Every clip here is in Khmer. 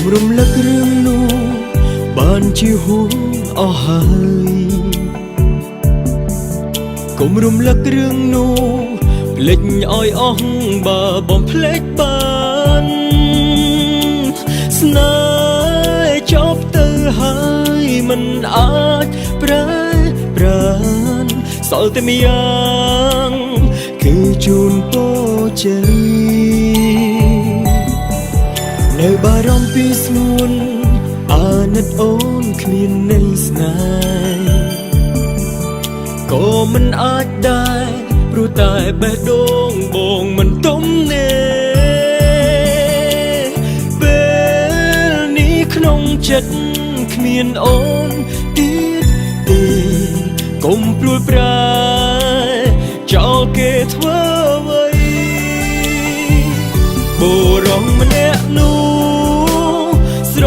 កុំរំលឹករឿងនោះបានជាហួសអស់ហើយ កុំរំលឹករឿងនោះភ្លេចឲ្យអស់បើបំភ្លេចបានស្នេហ៍ចប់ទៅហើយមិនអាចប្រែប្រានសល់តែម្យ៉ាងគឺជូនពរជ័យ នៅបារម្ភពីស្ងួនអាណិតអូនគ្មានន័យស្នេហ៍ក៏មិនអាចដែរព្រោះតែបេះដូងបងមិនទំនេរពេលនេះក្នុងចិត្តគ្មានអូនទៀតទេកុំព្រួលប្រែចោលគេធ្វើអ្វី បុរសម្នាក់នោះស្រ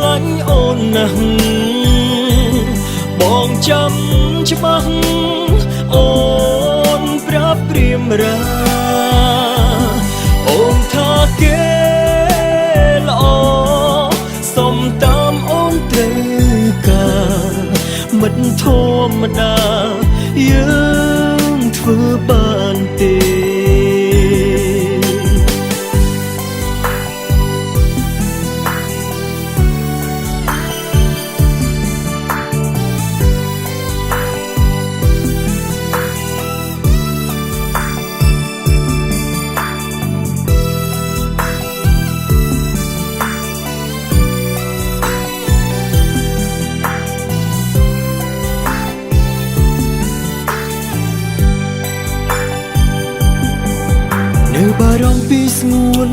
ឡាញ់អូនណាស់បងចាំច្បាស់អូនប្រាប់ព្រាមរាអូនថាគេល្អសុំតាមអូនត្រូវការមិត្តធម្មតាយើងធ្វើបានទេ នៅបារម្ភពីស្ងួន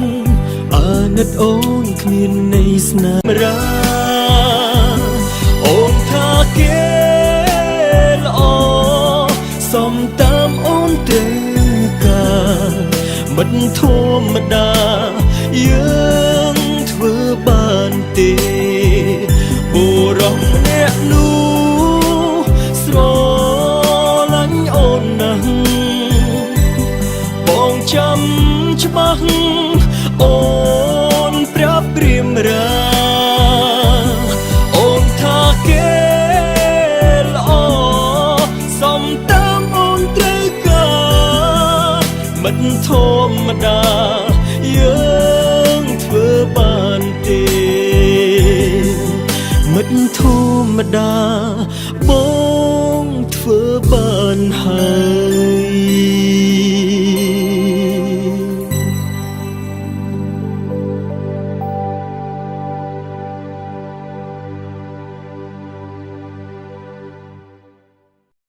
អាណិតអូនគ្មានន័យស្នេហ៍រាអូនថាគេល្អសំតាមអូនត្រូវការមិត្តធម្មតាយើងធ្វើបានទេបុរសម្នាក់នោះស្រឡាញ់អូនណាស់ បងចាំច្បាស់អូនប្រាប់ព្រាមរាអូនថាគេល្អសំតាមអូនត្រូវការមិនធម្មតាយើងធ្វើបានទេមិត្តធម្មតាបងធ្វើបានហើ